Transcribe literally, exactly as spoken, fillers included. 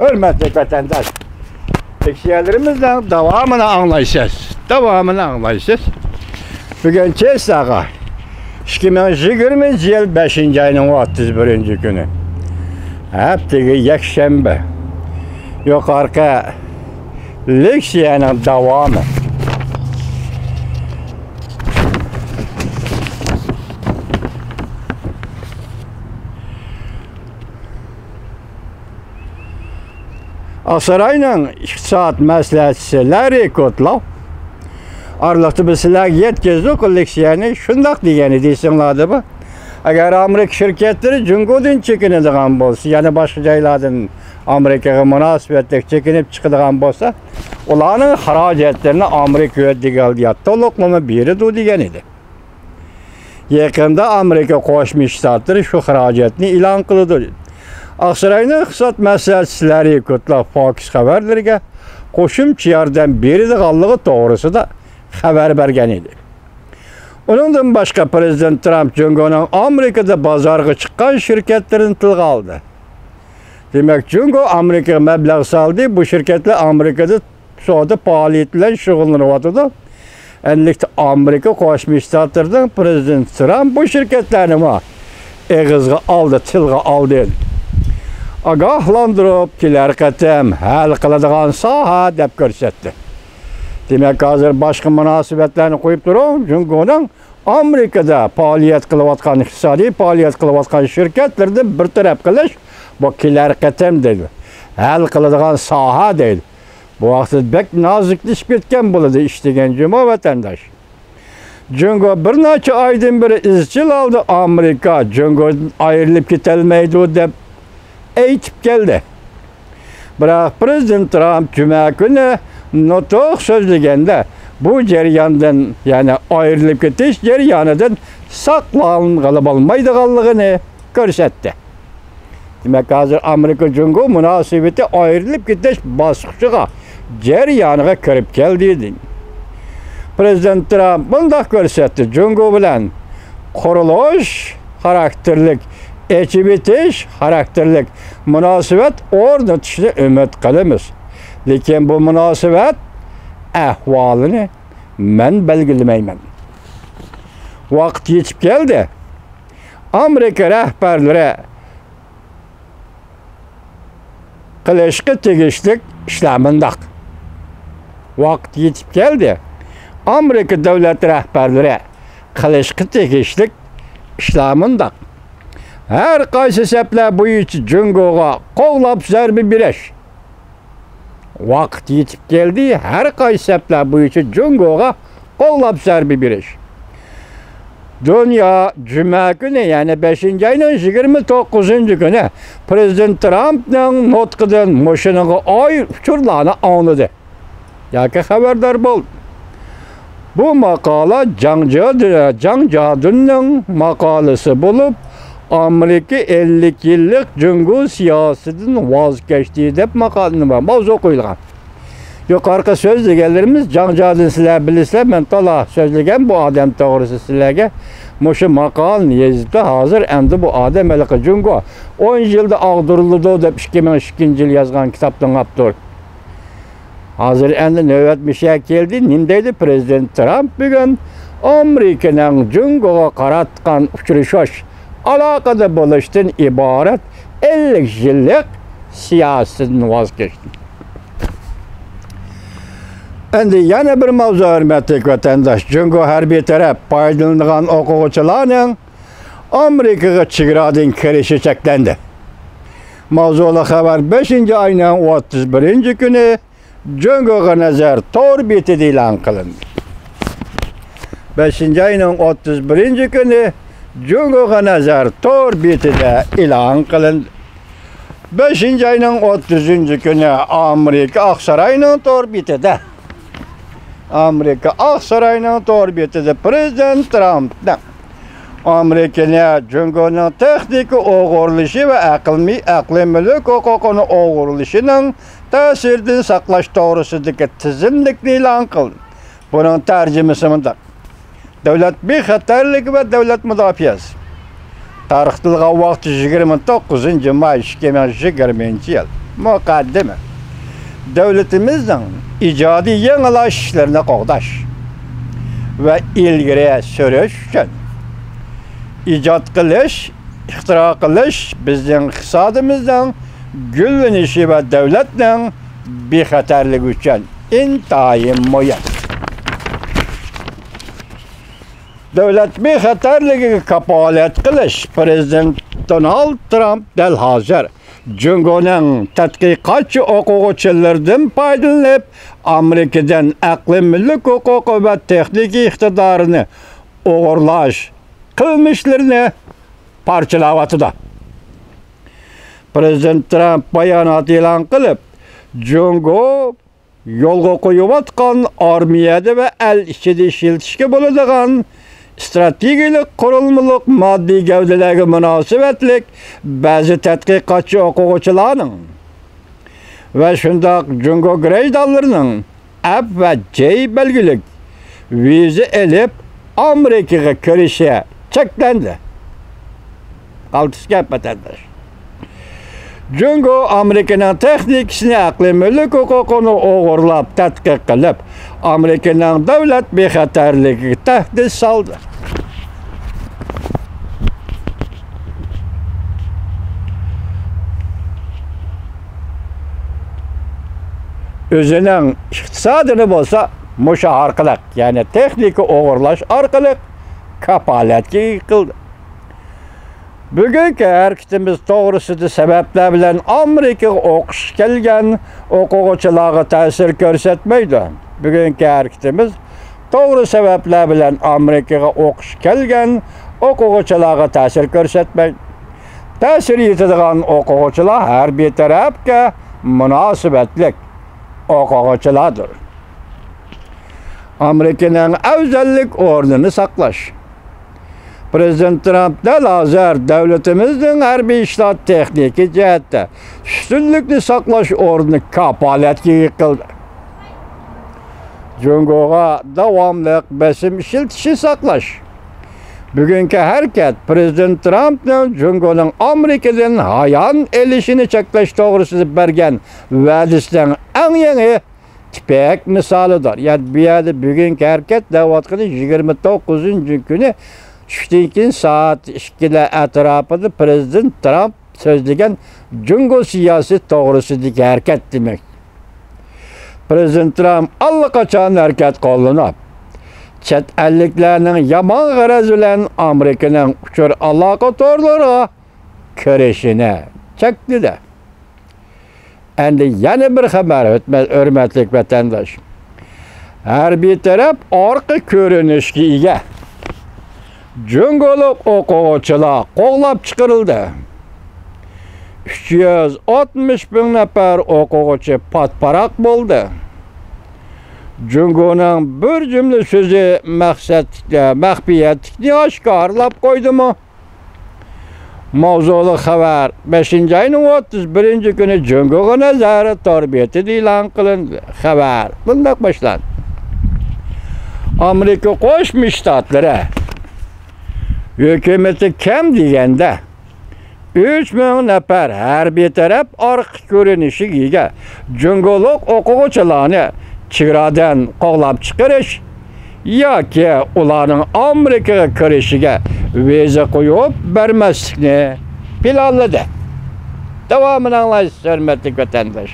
ھۆرمەتلىك ۋەتەنداش، لېكسىيەلىرىمىزنىڭ داۋامىنى ئاڭلايسىز. داۋامىنى ئاڭلايسىز. بۈگۈن چېسلاغا ئىككى مىڭ يىگىرمىنچى يىل بەشىنچى ئاينىڭ ئوتتۇز بىرىنچى كۈنى. ھەپتىگە يەكشەنبە. يۇقىرىقى لېكسىيەنىڭ داۋامى. ئاقساراينىڭ ئىقتىساد مەسلىھەتچىسى لاررى كودلاۋ ئارىلىقتا بىز سىلەرگە يەتكۈزدۇق لېكسىيەنى، شۇنداق دېگەن ئىدى، ئېسىڭلاردا بار. ئەگەر ئامېرىكا شىركەتلىرى جۇڭگودىن چېكىنىدىغان بولسا، يەنە باشقا جايلاردىن ئامېرىكىغا مۇناسىۋەتلىك چېكىنىپ چىقىدىغان بولسا، ئۇلارنىڭ خىراجەتلىرىنى ئامېرىكا ھۆددىگە ئالىدۇ، تولۇقلىما بېرىدۇ دېگەن ئىدى. يېقىندا ئامېرىكا قوشما شتاتلىرى شۇ خىراجەتنى ئېلان قىلىدۇ. ئاقساراينىڭ ئىقتىساد مەسلىھەتچىسى لاررى كودلاۋ فوكس خەۋەرلىرىگە قوشۇمچە ياردەم بېرىدىغانلىقى توغرىسىدا خەۋەر بەرگەن ئىدى. ئۇنىڭدىن باشقا، پىرېزىدېنت ترامپ جۇڭگونىڭ ئامېرىكىدا بازارغا چىققان شىركەتلىرىنى تىلغا ئالدى. دېمەك، جۇڭگو ئامېرىكىغا مەبلەغ سالدى، بۇ شىركەتلەر ئامېرىكىدا سودا پائالىيىتى بىلەن شۇغۇللىنىۋاتىدۇ. ئەنلىكتە ئامېرىكا قوشما شتاتلىرىنىڭ پىرېزىدېنتى ترامپ بۇ شىركەتلەرنىمۇ ئېغىزغا ئالدى، تىلغا ئالدى. ئاگاھلاندۇرۇپ، كېلەر قېتىم ھەل قىلىدىغان ساھە دەپ كۆرسەتتى. دېمەك، ھازىر باشقا مۇناسىۋەتلەرنى قويۇپ تۇرۇڭ، جۇڭگونىڭ ئامېرىكىدا پائالىيەت قىلىۋاتقان، ئىقتىسادىي پائالىيەت قىلىۋاتقان شىركەتلىرىنى بىر تەرەپ قىلىش، بۇ كېلەر قېتىم دەيدۇ. ھەل قىلىدىغان ساھە دەيدۇ. بۇ ۋاقىتتا بەك نازۇكلىشىپ كەتكەن بولىدۇ ئىش دېگەن جۇمۇ ۋەتەنداش. جۇڭگو بىر نەچچە ئايدىن بېرى ئىزچىل ھالدا ئامېرىكا جۇڭگودىن ئايرىلىپ كېتەلمەيدۇ دەپ ئېيتىپ كەلدى. بىراق پىرېزىدېنت ترامپ جۈمە كۈنى نۇتۇق سۆزلىگەندە بۇ جەرياندىن، يەنى ئايرىلىپ كېتىش جەريانىدىن ساقلانغىلى بولمايدىغانلىقىنى كۆرسەتتى. دېمەك، ھازىر ئامېرىكا جۇڭگو مۇناسىۋىتى ئايرىلىپ كېتىش باسقۇچىغا، جەريانىغا كىرىپ كەلدى. پىرېزىدېنت ترامپ مۇنداق كۆرسەتتى، جۇڭگو بىلەن قۇرۇلۇش خاراكتېرلىك، ئېچىۋېتىش خاراكتېرلىك مۇناسىۋەت ئورنىتىشنى ئۈمىد قىلىمىز. لېكىن بۇ مۇناسىۋەت ئەھۋالىنى مەن بەلگىلىمەيمەن. ۋاقىت يېتىپ كەلدى. ئامېرىكا رەھبەرلىرى قىلىشقا تېگىشلىك ئىشلار مۇنداق. ۋاقىت يېتىپ كەلدى. ئامېرىكا دۆلەت رەھبەرلىرى قىلىشقا تېگىشلىك ئىشلار مۇنداق. ھەر قايسى سەپلەر بويىچە جۇڭگوغا قوغلاپ زەربە بېرىش. ۋاقىت يېتىپ كەلدى، ھەر قايسى سەپلەر بويىچە جۇڭگوغا قوغلاپ زەربە بېرىش. دۇنيا جۈمە كۈنى، يەنى بەشىنچى ئاينىڭ يىگىرمە توققۇزىنچى كۈنى پىرېزىدېنت ترامپنىڭ نۇتقىدىن مۇشۇنىڭغا ئائىت ئۇچۇرلارنى ئاڭلىدى ياكى خەۋەردار بولدى. بۇ ماقالە جاڭ جادۇ-، جاڭ جادۇننىڭ ماقالىسى بولۇپ، ئامېرىكا ئەللىك يىللىق جۇڭگو سىياسىتىدىن ۋاز كەچتى دەپ ماقالە، ماۋزۇ قويۇلغان. يۇقىرىقى سۆزلىگەنلىرىمىز جاڭ جادۇن، سىلەر بىلىسىلەر، مەن تالا سۆزلىگەن بۇ ئادەم توغرىسىدا سىلەرگە مۇشۇ ماقالىنى يېزىپتۇ. ھازىر ئەمدى بۇ ئادەم ھېلىقى جۇڭگو ئون يىلدا ئاغدۇرۇلىدۇ دەپ ئىككى مىڭ ئىككىنچى يىل يازغان كىتابنىڭ ئاپتورى. ھازىر ئەمدى نۆۋەت مۇشۇ يەرگە كەلدى. نېمە دەيدۇ پىرېزىدېنت ترامپ بۈگۈن؟ ئامېرىكىنىڭ جۇڭگوغا قاراتقان ئۇچرىشىش، ئالاقىدە بولۇشتىن ئىبارەت ئەللىك يىللىق سىياسىتىدىن ۋاز كەچتى. ئەمدى يەنە بىر ماۋزۇ، ھۆرمەتلىك ۋەتەنداش، جۇڭگو ھەربىي تەرەپ پايدىلىنىدىغان ئوقۇغۇچىلارنىڭ ئامېرىكىغا چېگرادىن كىرىشى چەكلەندى. ماۋزۇلۇق خەۋەر بەشىنچى ئاينىڭ ئوتتۇز بىرىنچى كۈنى جۇڭگوغا نەزەر تور بېتىدە ئېلان قىلىندى. بەشىنچى ئاينىڭ ئوتتۇز بىرىنچى كۈنى جۇڭگوغا نەزەر تور بېتىدە ئېلان قىلىندى. بەشىنچى ئاينىڭ ئوتتۇزىنچى كۈنى ئامېرىكا ئاقساراينىڭ تور بېتىدە، ئامېرىكا ئاقساراينىڭ تور بېتىدە پىرېزىدېنت ترامپنىڭ ئامېرىكىنى جۇڭگونىڭ تېخنىكا ئوغرىلىشى ۋە ئەقلىي، ئەقلىي مۈلۈك ھوقۇقىنى ئوغرىلىشىنىڭ تەسىرىدىن ساقلاش توغرىسىدىكى تىزىملىكنى ئېلان قىلدى. بۇنىڭ تەرجىمىسى مۇنداق: دۆلەت بىخەتەرلىكى ۋە دۆلەت مۇداپىئەسى. تارقىتىلغان ۋاقتى يىگىرمە توققۇزىنچى ماي ئىككى مىڭ يىگىرمىنچى يىل. مۇقەددىمە. دۆلىتىمىزنىڭ ئىجادىي يېڭىلاش ئىشلىرىنى قوغداش ۋە ئىلگىرى سۈرۈش ئۈچۈن ئىجاد قىلىش، ئىختىرا قىلىش بىزنىڭ ئىقتىسادىمىزنىڭ گۈللىنىشى ۋە دۆلەتنىڭ بىخەتەرلىكى ئۈچۈن ئىنتايىن مۇھىم. دۆلەت بىخەتەرلىكىگە كاپالەت قىلىش. پىرېزىدېنت دونالد ترامپ دەل ھازىر جۇڭگونىڭ تەتقىقاتچى ئوقۇغۇچىلىرىدىن پايدىلىنىپ، ئامېرىكىدىن ئەقلىي مۈلۈك ھوقۇقى ۋە تېخنىكا ئىقتىدارىنى ئوغرىلاش قىلمىشلىرىنى پارچىلاۋاتىدۇ. پىرېزىدېنت ترامپ بايانات ئېلان قىلىپ، جۇڭگو يولغا قويۇۋاتقان ئارمىيەدە ۋە ئەل ئىچىدە ئىشلىتىشكە بولىدىغان ئىستراتېگىيەلىك قۇرۇلمىلىق ماددىي گەۋدىلەرگە مۇناسىۋەتلىك بەزى تەتقىقاتچى ئوقۇغۇچىلارنىڭ ۋە شۇنداق جۇڭگو گىرەيدانلىرىنىڭ ئەپ ۋە جەي بەلگىلىك ۋىزا ئېلىپ، ئامېرىكىغا كىرىشى چەكلەندى. قالتىس گەپ، ۋەتەنداش. جۇڭگو ئامېرىكىنىڭ تېخنىكىسىنى، ئەقلىي مۈلۈك ھوقۇقىنى ئوغرىلاپ تەتقىق قىلىپ، ئامېرىكىنىڭ دۆلەت بىخەتەرلىكىگە تەھدىت سالدى. ئۆزىنىڭ ئىقتىسادىنى بولسا مۇشۇ ئارقىلىق، يەنى تېخنىكا ئوغرىلاش ئارقىلىق كاپالەتكە ئىگە قىلدى. بۈگۈنكى ھەرىكىتىمىز توغرىسىدا سەۋەبلەر بىلەن ئامېرىكىغا ئوقۇشقا كەلگەن ئوقۇغۇچىلارغا تەسىر كۆرسەتمەيدۇ. بۈگۈنكى ھەرىكىتىمىز توغرا سەۋەبلەر بىلەن ئامېرىكىغا ئوقۇشقا كەلگەن ئوقۇغۇچىلارغا تەسىر كۆرسەتمەيدۇ. تەسىر يېتىدىغان ئوقۇغۇچىلار ھەربىي تەرەپكە مۇناسىۋەتلىك ئوقۇغۇچىلاردۇر. ئامېرىكىنىڭ ئەۋزەللىك ئورنىنى ساقلاش. پىرېزىدېنت ترامپ دەل ھازىر دۆلىتىمىزنىڭ ھەربىي ئىشلار تېخنىكا جەھەتتە ئۈستۈنلۈكنى ساقلاش ئورنىنى كاپالەتكە ئىگە قىلدى. جۇڭگوغا داۋاملىق بېسىم ئىشلىتىشنى ساقلاش. بۈگۈنكى ھەرىكەت پىرېزىدېنت ترامپنىڭ جۇڭگونىڭ ئامېرىكىدىن ھايان ئېلىشىنى چەكلەش توغرىسىدا بەرگەن ۋەدىسىنىڭ ئەڭ يېڭى تىپىك مىسالىدۇر. يەنى بۇ يەردە بۈگۈنكى ھەرىكەت دەۋاتقىنى يىگىرمە توققۇزىنچى كۈنى چۈشتىن كېيىن سائەت ئىككىلەر ئەتراپىدا پىرېزىدېنت ترامپ سۆزلىگەن جۇڭگو سىياسىتى توغرىسىدىكى ھەرىكەت دېمەك. پىرېزىدېنت ترامپ ئاللىقاچان ھەرىكەت قوللىنىپ، چەت ئەللىكلەرنىڭ يامان غەرەز بىلەن ئامېرىكىنىڭ ئۇچۇر ئالاقە تورلىرىغا كىرىشىنى چەكلىدى. ئەمدى يەنە بىر خەۋەر، ھۆرمەت-، ھۆرمەتلىك ۋەتەنداش. ھەربىي تەرەپ ئارقا كۆرۈنۈشكە ئىگە جۇڭگولۇق ئوقۇغۇچىلار قوغلاپ چىقىرىلدى. ئۈچ يۈز ئاتمىش مىڭ نەپەر ئوقۇغۇچى پات-پاراق بولدى. جۇڭگونىڭ بىر جۈملە سۆزى مەقسەتلىك، مەخپىيەتلىكنى ئاشكارىلاپ قويدىمۇ؟ ماۋزۇلۇق خەۋەر. بەشىنچى ئاينىڭ ئوتتۇز بىرىنچى كۈنى جۇڭگوغا نەزەر تور بېتىدە ئېلان قىلىندى. خەۋەر بۇنداق باشلاندى. ئامېرىكا قوشما شتاتلىرى ھۆكۈمىتى كەم دېگەندە ئۈچ مىڭ نەپەر ھەربىي تەرەپ ئارقا كۆرۈنۈشىگە ئىگە جۇڭگولۇق ئوقۇغۇچىلارنى چېگرادىن قوغلاپ چىقىرىش ياكى ئۇلارنىڭ ئامېرىكىغا كىرىشىگە ۋىزا قويۇپ بەرمەسلىكنى پىلانلىدى. داۋامىنى ئاڭلايسىز، ھۆرمەتلىك ۋەتەنداش.